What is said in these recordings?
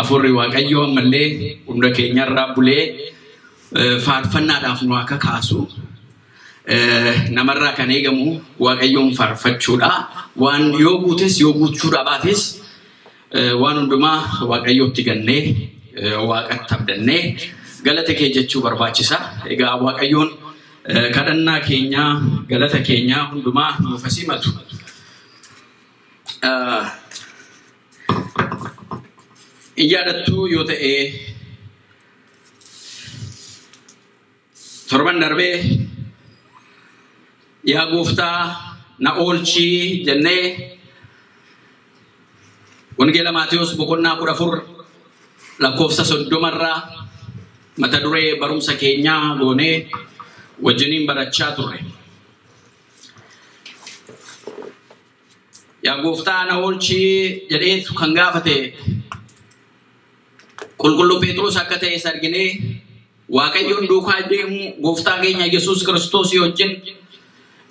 Afuurri Waaqayyoo ammallee hunda keenyarraa bulee faarfannaadhaaf nu akka kaasu namarraa kan eegamu Waaqayyoon faarfachuudha. Waan yoo guutes yoo guutuudha baates waan hundumaa Waaqayyootti gannee Waaqatti abdannee galata kee jechuu barbaachisa. Egaa Waaqayyoon kadhannaa keenyaa galata keenyaa hundumaa nuuf simatu. Yaadattuu yoo ta'e torban darbee yaa gooftaa na oolchii jennee Wangeela Maatewos boqonnaa 14 lakkoofsa 30 irraa mata duree barumsa keenyaa goonee wajjiniin barachaa turre. Yaa gooftaa na oolchii jedheetu kan gaafate Qulqulluu Phexros akka ta'es arginee Waaqayyoon duukaa deemu gooftaa keenya Yesuus Kiristoos wajjin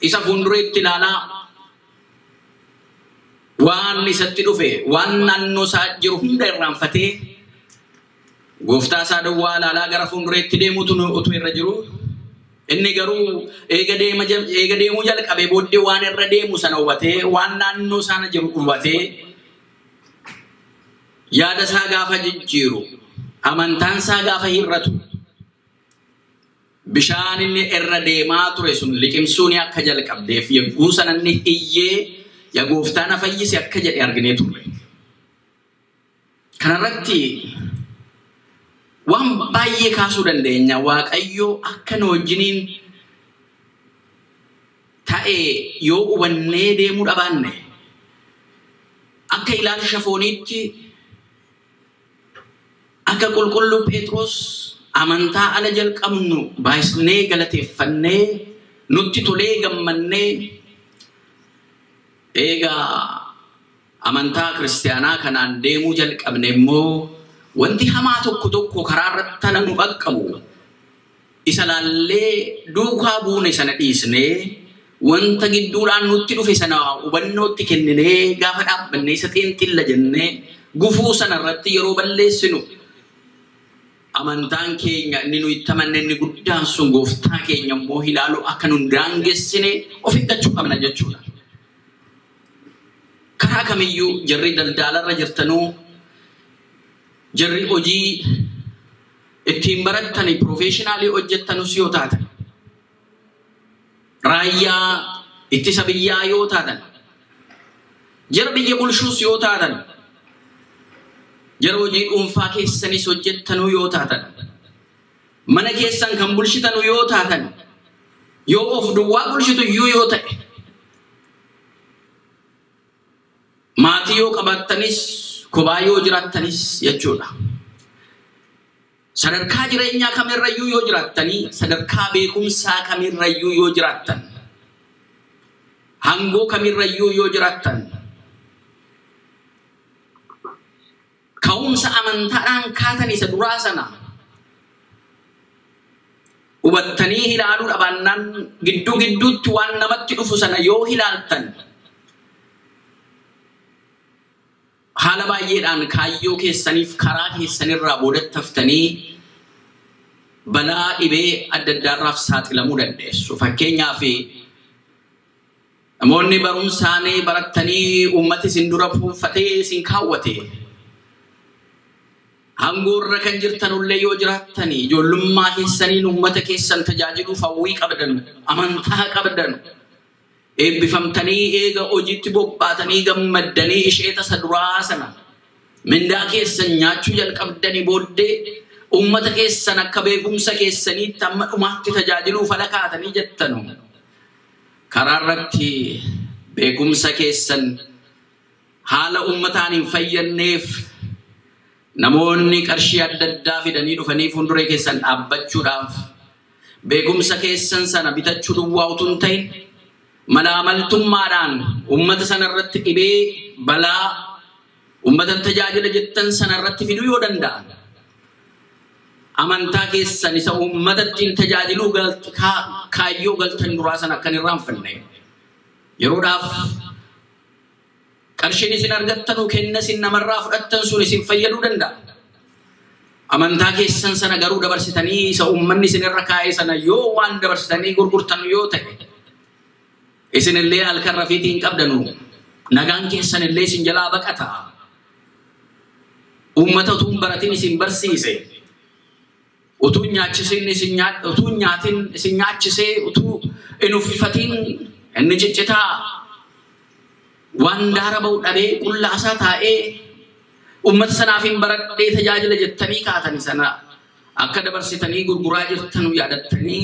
isa fuuldureetti ilaalaa waan isatti dhufe waan naannoo isaa jiru hunda irraanfatee gooftaa isaa duwwaa ilaalaa gara fuuldureetti deemutu utuu irra jiru. Inni garuu eega deemuu jalqabee booddee waan irra deemu sana hubatee waan naannoo sana jiru hubatee yaada isaa gaafa jijjiiru amantaan isaa gaafa hir'atu bishaan inni irra deemaa ture sun liqimsuun akka jalqabdeef yogguu sana inni iyyee yaa gooftaa na fayyisi akka jedhe arginee turre. Kanarratti waan baay'ee kaasuu dandeenya. Waaqayyo akka nu wajjiniin ta'e yoo hubannee deemuu dhabaanne akka ilaalcha fooniitti akka Qulqulluu Phexros amantaa ala jalqabnu baay'isnee galateeffannee nutti tolee gammannee eegaa amantaa kiristaanaa kanaan deemuu jalqabne immoo wanti hamaa tokko tokko karaa irratti ala nu qaqqabu isa laallee duukaa buune sana dhiisnee wanta gidduudhaan nutti dhufe sana hubannootti kenninee gaafa dhaabbannee isa xiinxilla jennee gufuu sana irratti yeroo balleessinu amantaan keenya inni nu itti amanne inni guddaan sun gooftaa keenya immoo ilaaluu akka nu daangessine of eeggachuu qabna jechuudha. Karaa kamiyyuu jarri daldalarra jirtanuu jarri hojii ittiin barattanii piroofeeshinaalii hojjettanus yoo taatan raayyaa ittisa biyyaa yoo taatan jara biyya bulchuus yoo taatan jara hojii dhuunfaa keessanis hojjettanuu yoo taatan mana keessan kan bulchitanuu yoo taatan yoo of duwwaa bulchitu iyyuu yoo ta'e maatii yoo qabaattanis kophaa yoo jiraattanis jechuudha. Sadarkaa jireenyaa kamirrayyuu yoo jiraattanii sadarkaa beekumsaa kamirrayyuu yoo jiraattan hangoo kamirrayyuu yoo jiraattan ka'umsa amantaadhaan kaatan isa duraa sana hubattanii ilaaluu dhabaannaan gidduu gidduutti waan namatti dhufu sana yoo ilaaltan haala baay'eedhaan kaayyoo keessaniif karaa keessanirraa boodattaftanii balaa dhibee adda addaarraaf saaxilamuu dandeessu. Fakkeenyaaf namoonni barumsaanii barattanii uummati isin dura fuunfatee isin kaawwate hangoorra kan jirtanullee yoo jiraattanii ijoollummaa keessaniin uummata keessan tajaajiluuf hawwii qabdan amantaa qabdan eebbifamtanii eega hojiitti bobbaatanii gammaddanii ishee tasa duraa sana mindaa keessan nyaachuu jalqabdanii booddee uummata keessan akka beekumsa keessaniitti amma dhumaatti tajaajiluuf ala kaatanii jettanu. Karaa irratti beekumsa keessan haala uummataan hin fayyadneef namoonni qarshii adda addaa fidanii dhufanii fuulduree keessan dhaabbachuudhaaf beekumsa keessan sana bitachuu duwwaa utuu hin ta'in malaamaltummaadhaan uummata sana irratti dhibee balaa uummata tajaajila jettan sana irratti fiduu yoo danda'an amantaa keessan isa uummata ittiin tajaajiluu kaayyoo galtan duraa sana akkan irraanfanne yeroodhaaf qarshiin isin argattanuu kenna isin namarraa fudhattan sun isin fayyaduu danda'a. Amantaa keessan sana garuu dabarsitanii isa uummanni isinirra kaa'e sana yoo waan dabarsitanii gurgurtan yoo ta'e isinillee halkan rafiitii hin qabdanu. Nagaan keessanillee isin jalaa baqata. Uummata utuu hin baratin isin barsiise. Utuu hin nyaachisin isin utuu hin nyaatin isin nyaachisee utuu hin uffatin inni ciccitaa waan daara ba'u dhabee qullaasaa taa'ee uummata sanaaf hin baradhee tajaajila jettanii kaatanii sana akka dabarsitanii gurguraa jirtan yaadattanii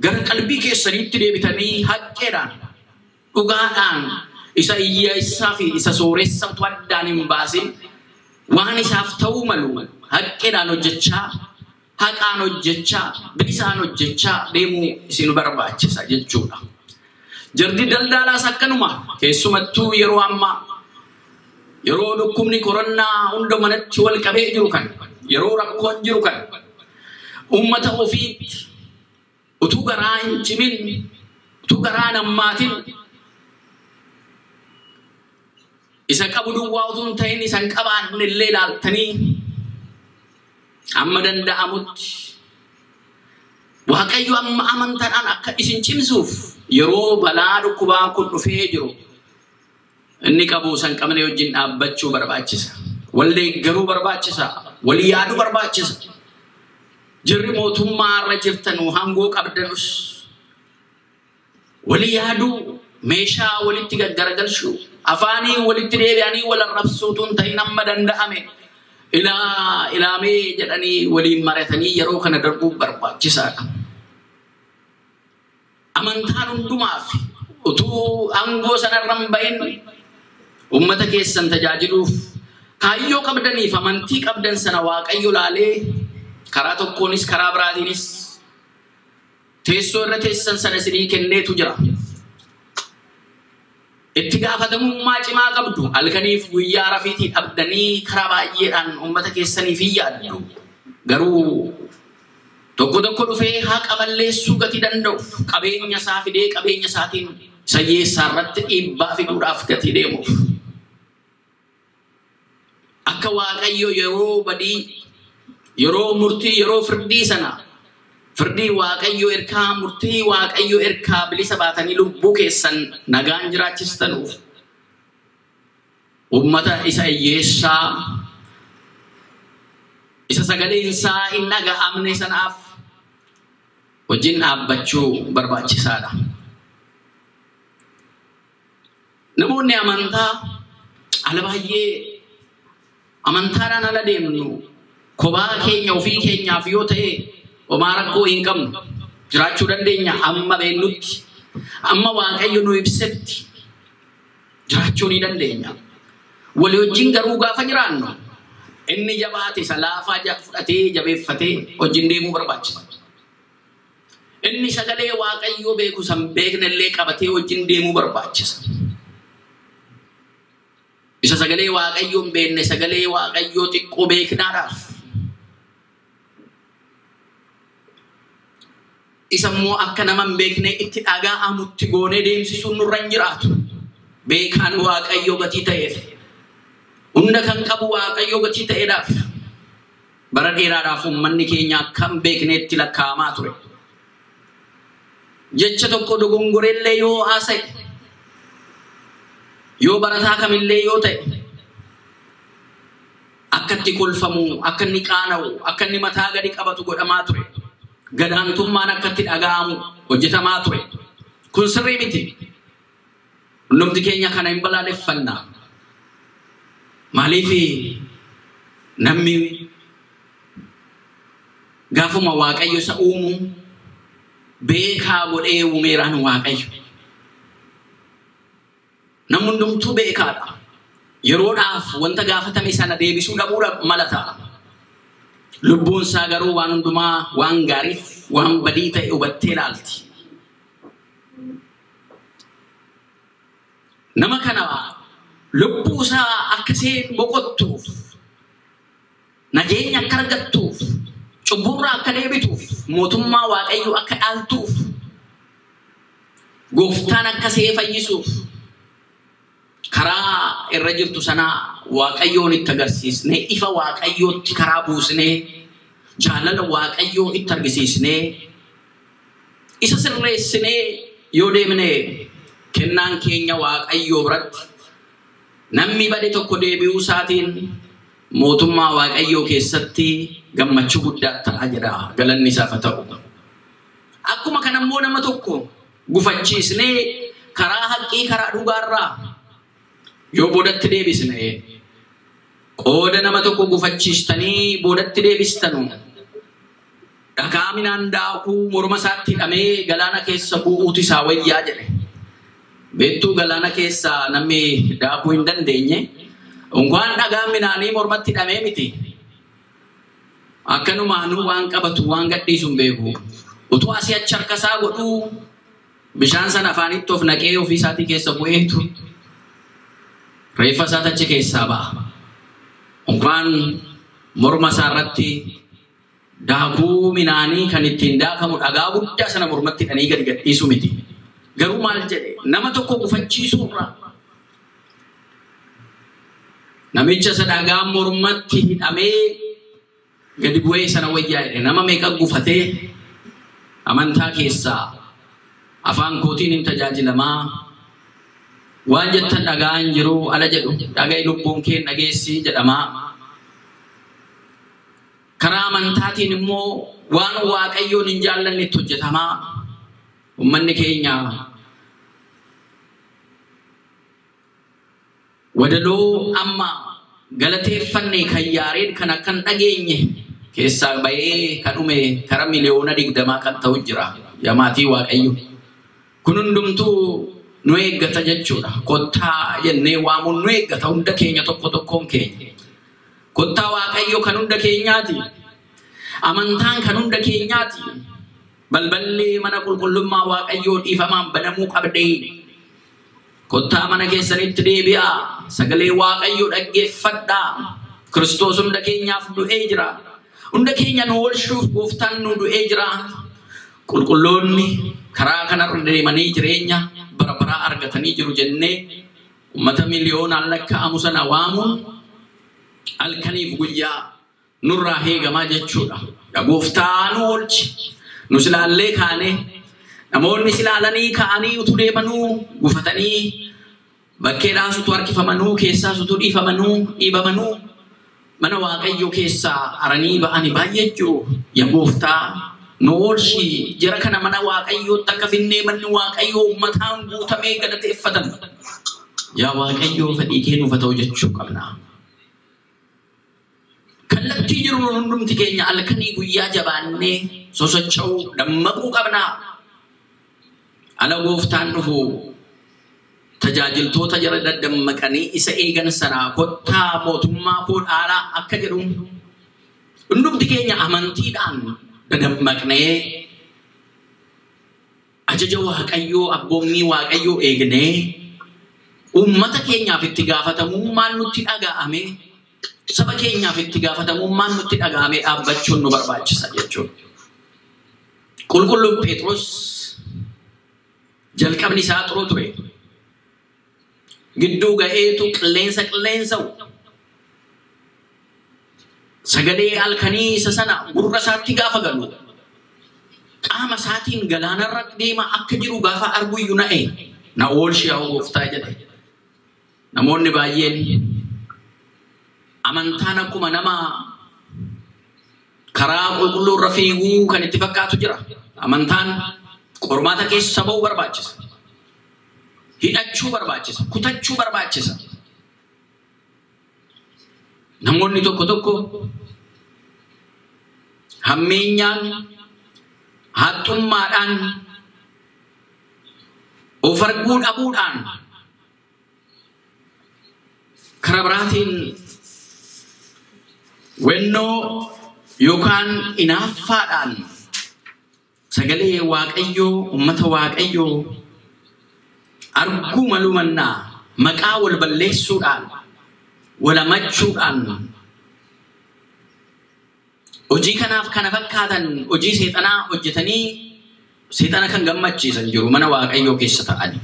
gara qalbii keessaniitti deebitanii haqqeedhaan dhugaadhaan isa hiyyeessaa fi isa sooressa utuu addaan hin baasin waan isaaf ta'uu malu haqqeedhaan hojjechaa haqaan hojjechaa bilisaan hojjechaa deemuu isin barbaachisa jechuudha. Jardi daldalaas akkanuma keessumattuu yeroo ammaa yeroo dhukkubni koronaa hunda manatti wal qabee jiru kan yeroo rakkoon jiru kan uummata ofiitti utuu garaa hin cimin utuu garaa hin hammaatin isa qabu duwwaa utuu hin ta'in isa hin qabaanne illee ilaaltanii amma danda'amutti Waaqayyo amma amantaadhaan akka isin cimsuuf yeroo balaa dhukkubaa kun dhufee jiru inni qabu san qabne wajjin dhaabbachuu barbaachisa. Wal deeggaruu barbaachisa. Wal yaaduu barbaachisa. Jirri mootummaa irra jirtan hangoo qabdanus wal yaaduu meeshaa walitti gaggaragalchuu afaanii walitti deebi'anii wal arrabsuutu hin ta'in amma danda'ame ilaa ilaamee jedhanii waliin maratanii yeroo kana darbuu barbaachisaadha. Amantaan hundumaaf utuu aangoo sanarra hin bahin uummata keessan tajaajiluuf kaayyoo qabdaniif amantii qabdan sana Waaqayyo laalee karaa tokkoonis karaa biraatiinis teessoo irra teessan sana isinii kenneetu jira. Itti gaafatamummaa cimaa qabdu halkaniif guyyaa rafiitii dhabdanii karaa baay'eedhaan uummata keessaniif hin yaaddu. Garuu tokko tokko dhufee haqa balleessuu gatii danda'uuf qabeenya isaa fidee qabeenya isaatiin isa hiyyeessaa irratti dhiibbaa fiduudhaaf gatii deemuuf. Akka Waaqayyo yeroo badii yeroo murtii yeroo firdii sana firdii Waaqayyo erkaa murtii Waaqayyo erkaa bilisa baatanii lubbuu keessan nagaan jiraachistanuuf uummata isa hiyyeessaa isa sagaleen isaa hin dhaga'amne sanaaf wajjin dhaabbachuu barbaachisaadha. Namoonni amantaa ala baay'ee amantaadhaan ala deemnu kophaa keenya ofii keenyaaf yoo ta'e homaa rakkoo hin qabnu jiraachuu dandeenya amma beennutti amma Waaqayyo nu ibsetti jiraachuu ni dandeenya. Walii wajjin garuu gaafa jiraannu inni jabaate isa laafaa fudhatee jabeeffatee wajjin deemuu barbaachisa. Inni sagalee Waaqayyoo beeku san beeknellee qabatee wajjin deemuu barbaachisa. Isa sagalee Waaqayyoo hin beekne sagalee Waaqayyoo xiqqoo beeknaadhaaf. Isa immoo akka nama hin beekne itti dhaga'amutti goonee deemsisuun nurra hin jiraatu. Beekaan Waaqayyoo gatii ta'eef. Hunda kan qabu Waaqayyoo gatii ta'eedhaaf. Bara dheeraadhaaf uummanni keenya akka hin beekneetti lakkaa'amaa ture. Jecha tokko dogongorellee yoo haasa'e yoo barataa kamillee yoo ta'e akka itti kolfamu, akka inni qaana'u, akka inni mataa gadi qabatu godhamaa ture. Gadaantummaan akka itti dhaga'amu hojjetamaa ture. Kun sirrii miti. Hundumti keenya kana hin balaaleffannaa. Maaliif namni gaafuma Waaqayyo isa uumu beekaa godhee uumeeraan Waaqayyo. Namni hundumtuu beekaadha. Yeroodhaaf wanta gaafatame sana deebisuu dhabuu mala ta'a. Lubbuun isaa garuu waan hundumaa waan gaariif waan badii ta'e hubattee ilaalti. Nama kana lubbuu isaa akka isheen boqottuuf, nageenya akka argattuuf, cubburraa akka deebituuf, mootummaa Waaqayyoo akka dhaaltuuf, gooftaan akka ishee fayyisuuf karaa irra jirtu sana Waaqayyoon itti agarsiisnee ifa Waaqayyootti karaa buusnee Jaalala Waaqayyoo itti argisiisnee isa sirreessinee yoo deemne kennaan keenya Waaqayyoo biratti namni bade tokko deebi'uu isaatiin mootummaa Waaqayyoo keessatti gammachuu guddaa ta'a jedha. Galanni isaaf haa ta'u. Akkuma kana immoo nama tokko gufachiisnee karaa haqqii karaa dhugaarraa yoo boodatti deebisne qooda nama tokko gufachiistanii boodatti deebistanu dhagaa midhaan daakuu morma isaatti hidhamee galaana keessa bu'uutu isaa wayyaa jedhe. Beektuu galaana keessa namni daakuu hin dandeenye unkaan dhagaa midhaanii mormatti hidhamee miti. Akkanumaanuu waan qabatu waan gadhiisu hin beeku. Utuu asii achi harka isaa godhuu bishaan sana afaanitti of naqee ofii isaatii keessa bu'eetu reeffa isaati achi keessaa ba'a. Unkaan morma isaa irratti daakuu midhaanii kan ittiin daakamu dhagaa guddaa sana mormatti hidhanii gadi gadhiisu miti. Garuu maal jedhe nama tokko gufachiisuurra namicha isa dhagaa mormatti hidhamee gadi bu'ee sana wayyaa jedhe. Nama meeqa gufatee amantaa keessaa afaan kootiin hin tajaajilamaa waan jettan dhagaa hin jiru ala jedhu dhaga'i lubbuun kee dhageessi jedhamaa. Karaa amantaatiin immoo waan Waaqayyoon hin jaallannetti hojjetamaa. Uummanni keenya walaloo amma galateeffanne kan Yaareed kan akka hin dhageenye keessaa ba'ee kan dhume karaa 20 miliyoona kan ta'u jira. Yaa maatii Waaqayyo. Kun hundumtuu nu eeggata jechuudha. Kottaa jennee waamuun nu eeggata hunda keenya tokko tokkoon keenya. Kottaa Waaqayyo kan hunda keenyaati. Amantaan kan hunda keenyaati. Balballi mana qulqullummaa Waaqayyoo dhiifamaan banamuu qabdee. Kottaa mana keessanitti deebi'aa. Sagalee Waaqayyoo dhaggeeffadhaa. Kiristoos hunda keenyaaf du'ee jira. Hunda keenya nu oolchuuf gooftaan nu du'ee jira. Qulqulloonni karaa kanarra deemanii jireenya bara baraa argatanii jiru jennee uummata miliyoonaan lakkaa'amu sana waamuun halkaniif guyyaa nurraa eegamaa jechuudha. Yaa gooftaa nu oolchi. Nu silaallee kaanee namoonni silaalanii ka'anii utuu deemanuu gufatanii bakkeedhaas utuu harkifamanuu keessaas utuu dhiifamanuu dhiibamanuu mana Waaqayyoo keessaa aranii ba'anii baay'ee jiru. Yaa gooftaa nu oolchi jara kana mana Waaqayyootti akka finnee manni Waaqayyoo uummataan guutamee galateeffatan. Yaa Waaqayyoo fedhii kee nuuf haa ta'u jechuu qabna. Kallattii jiru hundumti keenya halkanii guyyaa jabaannee sosocho'uu dammaquu qabna. Ala gooftaan dhufu tajaajiltoota jara daddammaqanii isa eegan sanaa kottaa mootummaa koo dhaalaa akka jedhu hundumti keenya amantiidhaan dadammaqnee ajaja Waaqayyoo abboommii Waaqayyoo eegnee uummata keenyaaf itti gaafatamummaan nutti dhaga'ame saba keenyaaf itti gaafatamummaan nutti dhaga'ame dhaabbachuun nu barbaachisa jechuudha. Qulqulluun Phexros jalqabni isaa xuruu ture. Gidduu ga'eetu qilleensa qilleensa'u. Sagalee halkanii isa sana gurra isaatti gaafa galu. Qaama isaatiin galaanarra deema akka jiru gaafa arguyyuu na'e. Na oolchi yaa gooftaa jedhe. Namoonni baay'een amantaan akkuma nama karaa qulqulluu irra fiiguu kan itti fakkaatu jira. Amantaan qormaata keessa ba'uu barbaachisa. Hidhachuu barbaachisa. Kutachuu barbaachisa. Namoonni tokko tokko hammeenyaan, haxxummaadhaan, of arguu dhabuudhaan karaa biraatiin wennoo yookaan inaaffaadhaan sagalee Waaqayyoo uummata Waaqayyoo arguu maluu mannaa maqaa wal balleessuudhaan wal hamachuudhaan hojii kanaaf kana fakkaatan hojii seexanaa hojjetanii seexana kan gammachiisan jiru mana Waaqayyoo keessa ta'ani.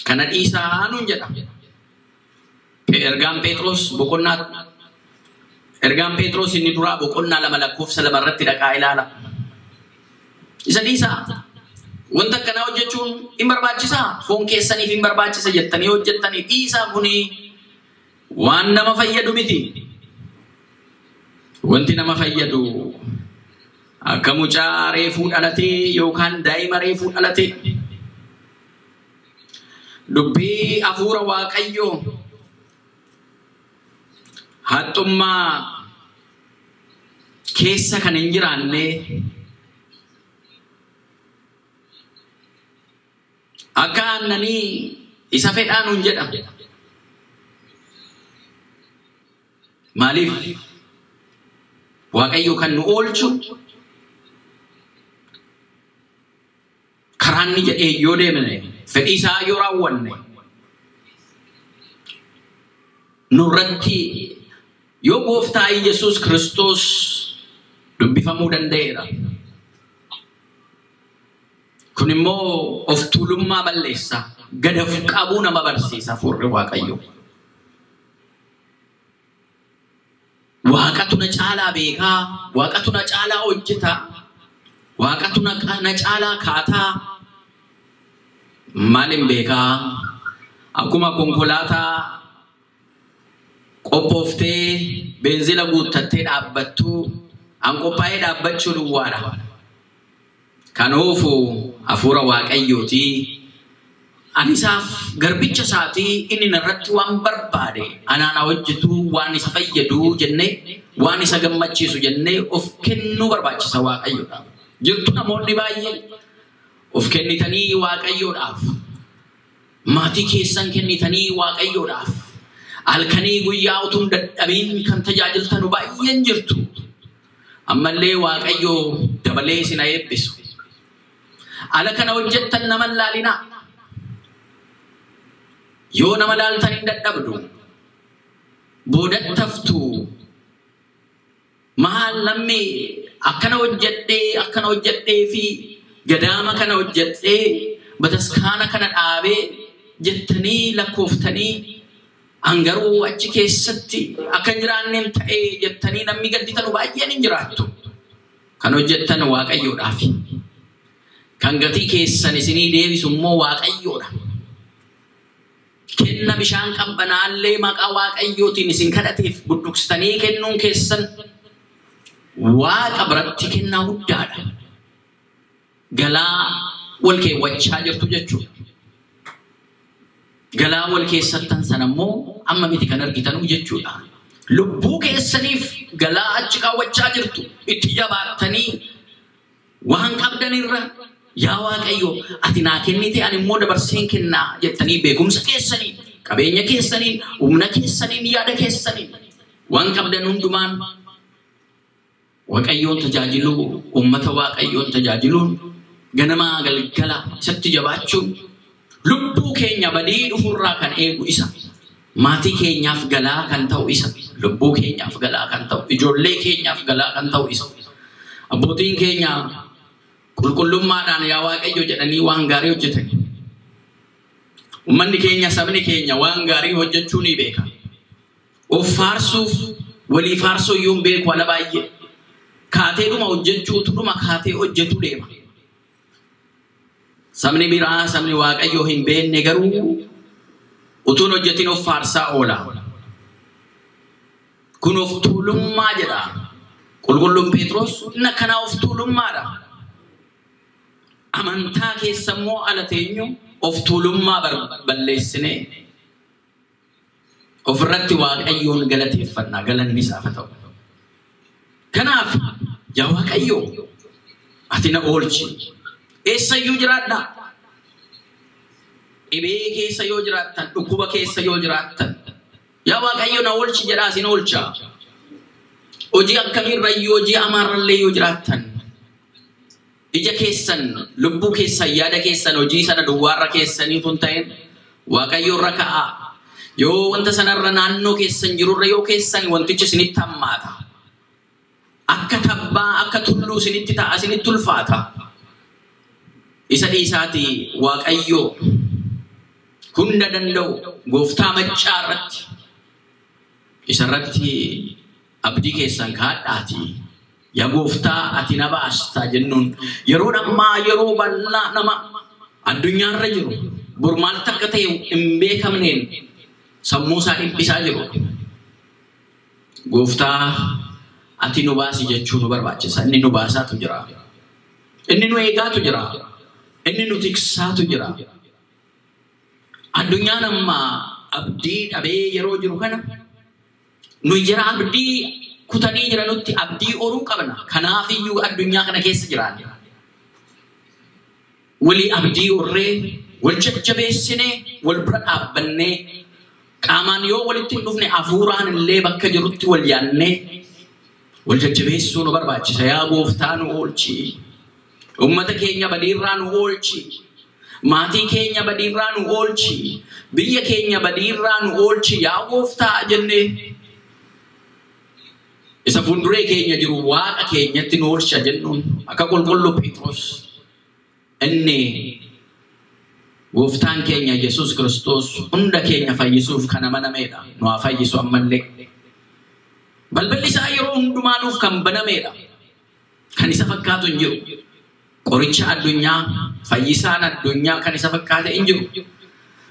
Kana dhiisaa nuun jedha. Ergaan Phexros boqonnaa Ergaan Phexros inni duraa boqonnaa 2 lakkoofsa 2 irratti dhaqaa ilaala. Isa dhiisaa. Wanta akkanaa hojjechuun hin barbaachisaa? Foon keessaniif hin barbaachisa jettanii hojjettanii dhiisaa kuni waan nama fayyadu miti. Wanti nama fayyadu akka mucaa reefuu dhalatee yookaan daa'ima reefuu dhalatee dubbii hafuura Waaqayyoo haxxummaa keessa kan hin jiraanne akka aannanii isa fedhaa nuun jedha. Maaliif? Waaqayyo kan nu oolchu karaa inni jedhee yoo deemne, fedhii isaa yoo raawwanne, nurratti yoo gooftaa Yesuus Kiristoos dubbifamuu danda'eera. Kun immoo of tuulummaa balleessa, gad of qabuu nama barsiisa hafuurri Waaqayyoo. Waaqatu na caalaa beekaa, Waaqatu na caalaa hojjetaa, Waaqatu na caalaa kaataa. Maalin beekaa? Akkuma konkolaataa qophooftee beenzila guuttattee dhaabbattu, an qophaa'ee dhaabbachuu duwwaadha. Kan oofu hafuura Waaqayyooti. Ani isaaf garbicha isaatii, inni narratti waan barbaade anaan haa hojjetu, waan isa fayyadu jennee, waan isa gammachiisu jennee of kennuu barbaachisa Waaqayyoodhaaf. Jirtu namoonni baay'een of kennitanii Waaqayyoodhaaf, maatii keessan kennitanii Waaqayyoodhaaf, halkanii guyyaa utuu hin dadhabiin kan tajaajiltanu baay'een jirtu. Ammallee Waaqayyoo dabalee isin haa eebbisu. Ala kana hojjettan nama hin laalinaa. Yoo nama laaltan hin dadhabdu. Boodattaftu. Maal namni akkana hojjedhee, akkana hojjedhee fi gadaama kana hojjedhee, bataskaana kana dhaabee jettanii lakkooftanii an garuu achi keessatti akka hin jiraanneen ta'ee jettanii namni gadditanu baay'een hin jiraattu. Kan hojjettan Waaqayyoodhaafi. Kan gatii keessan isinii deebisu immoo Waaqayyoodha. Kenna bishaan qabbanaallee maqaa Waaqayyootiin isin kadhateef budduqsitanii kennuun keessan Waaqa biratti kennaa guddaadha. Galaa wal keewwachaa jirtu jechuudha. Galaa wal keessattan sana immoo amma miti kan argitanuu jechuudha. Lubbuu keessaniif galaa achi kaawwachaa jirtu itti jabaattanii waan qabdanirra yaa Waaqayyo ati naa kennite ani immoo dabarseen kennaa jettanii beekumsa keessaniin, qabeenya keessaniin, humna keessaniin, yaada keessaniin waan qabdan hundumaan Waaqayyoon tajaajiluu, uummata Waaqayyoon tajaajiluun, ganamaa galgala isatti jabaachuun lubbuu keenya badii dhufurraa kan eegu isa. Maatii keenyaaf galaa kan ta'u isa. Lubbuu keenyaaf galaa kan ta'u, ijoollee keenyaaf galaa kan ta'u isa. Abbootiin keenya qulqullummaadhaan yaa Waaqayyo jedhanii waan gaarii hojjetan. Uummanni keenya, sabni keenya waan gaarii hojjechuu ni beeka. Of faarsuuf walii faarsuu iyyuu hin beeku ala baay'ee. Kaateedhuma hojjechuutu dhuma kaatee hojjetu deema. Sabni biraa, sabni Waaqayyoo hin beekne garuu utuun hojjetin of faarsaa oola. Kun of tuulummaa jedha. Qulqulluun Phexros inni akkanaa of tuulummaadha. Amantaa keessa immoo ala teenyu of tuulummaa balleessinee ofirratti Waaqayyoon galateeffannaa, galanni isaaf haa ta'u. Kanaaf yaa Waaqayyo ati na oolchi. Eessayyuu jiraadhaa? Dhibee keessa yoo jiraattan, dhukkuba keessa yoo jiraattan, yaa Waaqayyo na oolchi jedhaa isin oolcha. Hojii akkamiirrayyuu, hojii hamaarrallee yoo jiraattan, ija keessan, lubbuu keessan, yaada keessan hojii sana duwwaarra keessaniitu hin ta'in Waaqayyo irra ka'aa. Yoo wanta sanarra naannoo keessan jirurra yoo keessan wantichi isinitti hammaata. Akka tabbaa, akka tulluu isinitti ta'a, isinitti ulfaata. Isa dhiisaatii Waaqayyo hunda danda'u gooftaa maccaa irratti isarratti Abdii keessan kaadhaati. Yaa gooftaa ati na baastaa jennuun yeroo ammaa yeroo bal'aa nama addunyaarra jiru bor maal takka ta'e hin beekamneen sammuu isaa dhiphisaa jiru. Gooftaa ati nu baasi jechuu nu barbaachisa. Inni nu baasaatu jira. Inni nu eegaatu jira. Inni nu tiksaatu jira. Addunyaan ammaa abdii dhabee yeroo jiru kana nu jira abdii kutanii jiranutti abdii horuu qabna. Kanaafiyyuu addunyaa kana keessa jiraanna. Walii abdii horree, wal jajjabeessinee, wal bira dhaabbannee, qaamaan yoo walitti hin dhufne hafuuraan illee bakka jirutti wal yaannee wal jajjabeessuu nu barbaachisa. Yaa gooftaa nu oolchi. Uummata keenya badiirraa nu oolchi. Maatii keenya badiirraa nu oolchi. Biyya keenya badiirraa nu oolchi. Yaa gooftaa jennee isa fuulduree keenya jiru waaqa keenyatti nu oolcha jennuun akka qulqulluu Phexros inni gooftaan keenya Yesuus Kiristoos hunda keenya fayyisuuf kan amanameedha. Nu haa fayyisu ammallee. Balballi isaa yeroo hundumaa nuuf kan banameedha. Kan isa fakkaatu hin jiru. Qoricha addunyaa, fayyisaan addunyaa kan isa fakkaate hin jiru.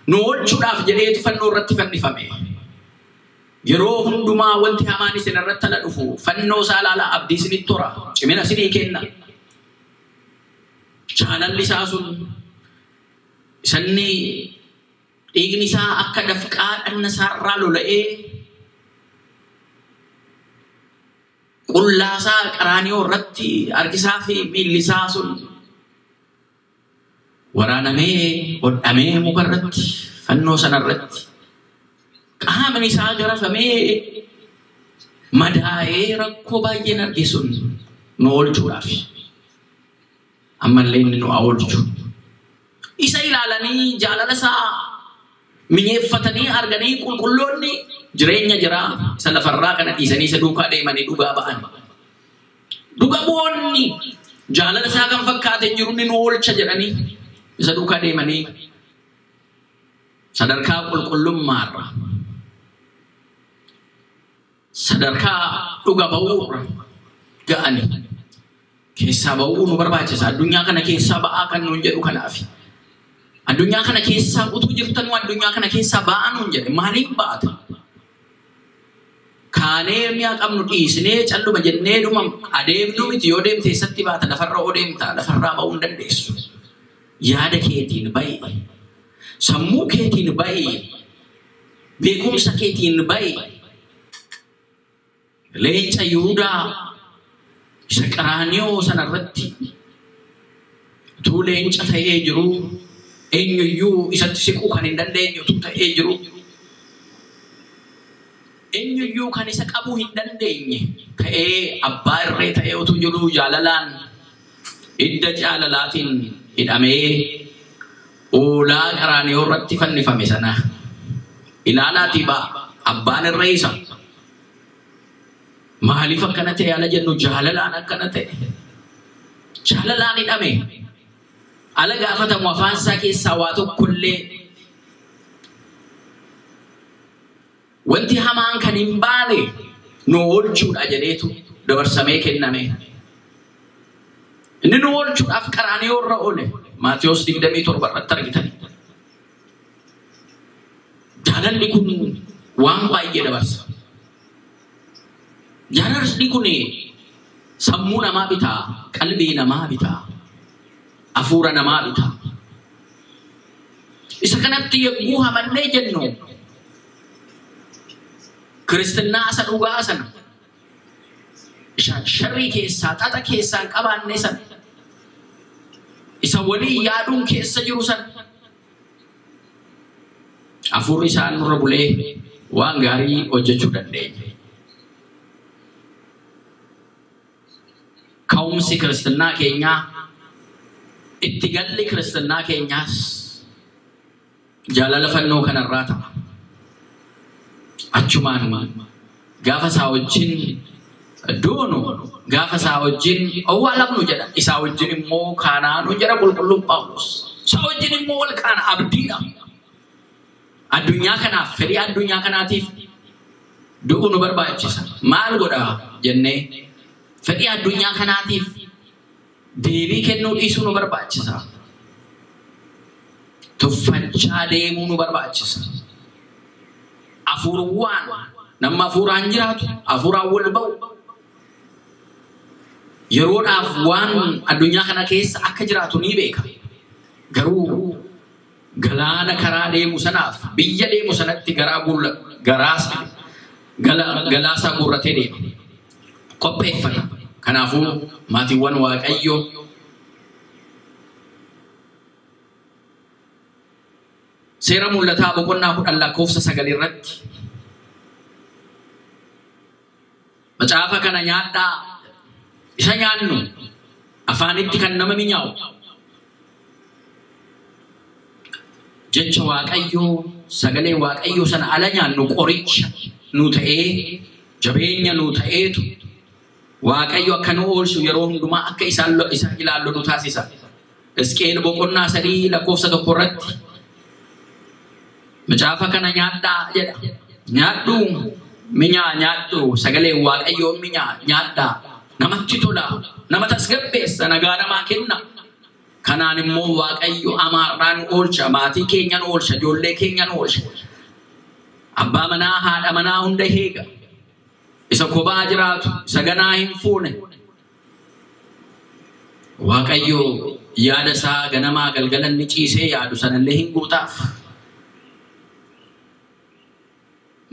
Nu oolchuudhaaf jedheetu fannoo irratti fannifame. Yeroo hundumaa wanti hamaan isin irratti ala dhufu fannoo isaa ilaalaa abdii isinitti hora. Cimina isinii kenna. Jaalalli isaa sun isanni dhiigni isaa akka dafqaa dhagna isaarraa lola'ee qullaa isaa qaraanioo irratti harkisaa fi miilli isaa sun waraanamee hodhamee muka irratti fannoo sana irratti qaamni isaa garafamee madaa'ee rakkoo baay'een arge sun nu oolchuudhaaf. Ammallee inni nu haa oolchu. Isa ilaalanii jaalala isaa mi'eeffatanii arganii qulqulloonni jireenya jiraa isa lafarraa kana dhiisanii isa duukaa deemanii dhugaa ba'an. Dhuga bu'oonni jaalala isaa kan fakkaate jiru inni nu oolcha jedhanii isa duukaa deemanii sadarkaa qulqullummaarra sadarkaa dhuga ba'uurra ga'ani. Keessaa ba'uu nu barbaachisa. Addunyaa kana keessaa ba'aa kan nuun jedhu kanaafi. Addunyaa kana keessaa utuu jirtanuu addunyaa kana keessaa ba'aa nuun jedhe maaliif ba'ata? Kaanee mi'a qabnu dhiisnee calluma jennee dhuma adeemnu miti yoo deemte eessatti baata lafarra oo deemta lafarraa ba'uu hin dandeessu. Yaada keetiin ba'i. Sammuu keetiin ba'i. Beekumsa keetiin ba'i. Leenca Yihudaa isa qaraanioo sanarratti utuu leenca ta'ee jiru eenyuyyuu isatti siquu kan hin dandeenye utuu ta'ee jiru eenyuyyuu kan isa qabuu hin dandeenye ta'ee abbaa irree ta'ee utuu jiru jaalalaan hidda jaalalaatiin hidhamee oolaa qaraanioo irratti fannifame sana ilaalaatii ba'a abbaan irree isa. Maaliif akkana ta'e ala jennu jaalalaan akkana ta'e. Jaalalaan hidhame. Ala gaafatamu afaan isaa keessaa waa tokkollee wanti hamaan kan hin baane nu oolchuudha jedheetu dabarsamee kenname. Inni nu oolchuudhaaf qaraanioo irra oole. Maatiyos 27 irratti argitan. Jaalalli kun waan baay'ee dabarsa. Jaalalli kun sammuu namaa bitaa, qalbii namaa bitaa, hafuura namaa bitaa. Isa kanatti yogguu hamannee jennu kiristinnaa isa dhugaa sana sharrii keessaa xaxa keessaa hin qabaanne sana isa walii yaaduun keessa jiru sana hafuurri isaa nurra bulee waan gaarii hojjechuu dandeenya. Ka'umsi kiristinnaa keenyaa itti galli kiristinnaa keenyaas jaalala fannoo kanarraa ta'a. Achumaan gaafa isaa wajjin duunu gaafa isaa wajjin owwaalamnu jedha. Isaa wajjin immoo kaanaanu jedha qulqulluun Phaawulos. Isaa wajjin immoo wal kaana abdiidha. Addunyaa kanaaf fedhii addunyaa kanaatiif Du'uu nu barbaachisa. Maal godhaa jennee fedhii addunyaa kanaatiif deebii kennuu dhiisuu nu barbaachisa. Tuffachaa deemuu nu barbaachisa. Afuurwaan nama afuuraan jiraatu, afuuraan wal ba'u. Yeroodhaaf waan addunyaa kana keessa akka jiraatu ni beeka. Garuu galaana karaa deemu sanaaf biyya deemu sanatti garaa galaasaa guurratee deema. Qopheeffata. Kanaafuu maatiiwwan Waaqayyoo seera mul'ataa boqonnaa 10 lakkoofsa 9 irratti macaafa kana nyaadhaa, isa nyaannu afaanitti kan nama minyaa'u jecha Waaqayyoo sagalee Waaqayyoo sana ala nyaannu qoricha nu ta'ee jabeenya nu ta'eetu Waaqayyo akka nu oolchu yeroo hundumaa akka isaan isa ilaallu nu taasisa. Hisqeel boqonnaa 3 lakkoofsa 1 irratti macaafa kana nyaadhaa jedha. Nyaadhu minyaa nyaadhu sagalee Waaqayyoo minyaa nyaadhaa. Namatti tola, nama tasgabbeessa, nagaa namaa kenna. Kanaan immoo Waaqayyo amaarraa nu oolcha, maatii keenya nu oolcha, ijoollee keenya nu oolcha. Abbaa manaa, haadha manaa hunda eega. Isa kophaa jiraatu, isa ganaa hin fuune. Waaqayyo yaada isaa ganamaa galgala inni ciisee yaadu sanallee hin guutaaf.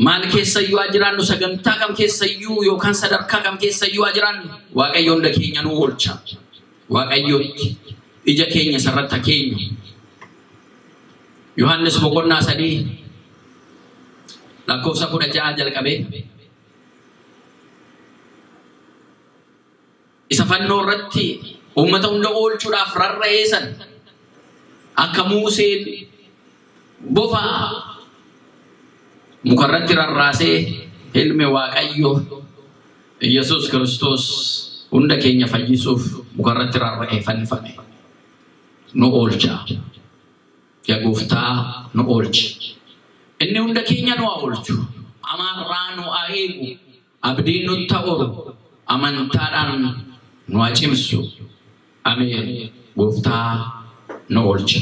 Maal keessayyuu haa jiraannu, sagantaa kam keessayyuu yookaan sadarkaa kam keessayyuu haa jiraannu, Waaqayyo hunda keenya nu oolcha. Waaqayyotti ija keenya isarratti haa keenyu. Yohaannis boqonnaa 3 lakkoofsa 16 jalqabee isa fannoo irratti uummata hunda oolchuudhaaf rarra'ee san akka Museen bofa mukarratti rarraasee ilmi Waaqayyo Yesuus Kiristoos hunda keenya fayyisuuf mukarratti rarra'ee fannifame. Nu oolcha. Yaa Gooftaa nu oolchi. Inni hunda keenya nu haa oolchu. Amaarraa nu haa eegu. Abdiin nutti haa oolu. Amantaadhaan nu haa cimsu. Ameen. Gooftaa nu oolcha.